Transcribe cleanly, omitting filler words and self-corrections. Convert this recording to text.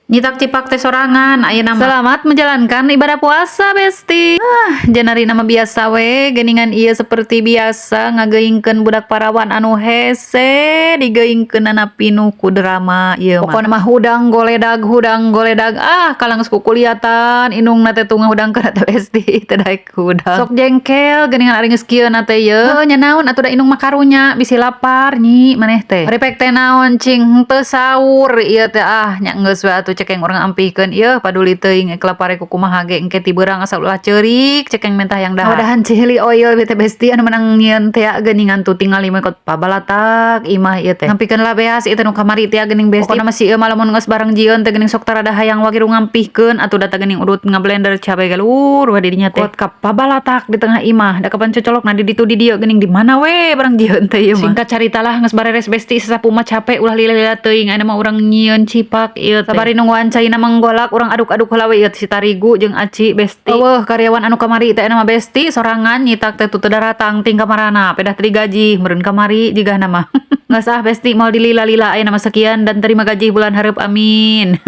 Nyitak cipak teh sorangan ayeuna mah. Selamat menjalankan ibadah puasa, Besti. Ah, janari nama biasa we geuningan ieu seperti biasa ngageuingkeun budak parawan anu hese digeuingkeunana pinuh ku drama ieu mah. Pokona mah hudang goledag, hudang goledag, ah, kalah geus kukuliatan indungna teh tuh ngahudangkeun teh, Besti, teu daek hudang. Sok jengkel geuningan ari geus kieu na teh yeuh. Heuh nya naon atuh, da indung mah karunya bisi lapar nyi maneh teh. Ripek teh naon cing henteu saur ieu teh. Ah, nya geus we atuh, cekeng urang ampihkeun ieu, paduli teuing ek lapare ku kumaha ge, engke ti beurang asal ulah ceurik cekeng mentah yang dahar. Wadahan chili oil bete, Besti, anu menang nyieun teh geuningan tuh tingali mah kot pabalatak imah ieu teh. Ngampikeun lah beas ieu teh nu kamari teh geuning, Besti. Pokona mah si ieu mah lamun geus barang jieun teh geuning sok tarada hayang wagiru ngampihkeun atuh, da geuning urut ngablender cabe galur we di dinya teh. Kot ka pabalatak di tengah imah, da kapan cocolokna di ditu di dieu geuning di mana we barang jieun teh ieu mah. Singkat carita lah, geus bareres, Besti, sasapu mah capek, ulah lila-lila teuing ayeuna mah urang nyieun cipak ieu teh. Sabari nungguan caina manggolak, urang aduk-aduk heula we ieu si tarigu jeung aci, Besti. Eueuh karyawan anu kamari teh mah, Besti, sorangan nyitak teh tuh teu daratang ting kamarana, pedah teu digaji meureun kamari jigana mah. Geus ah, Besti, moal dilila-lila ayeuna mah. Sekian dan terima gaji bulan hareup, amin.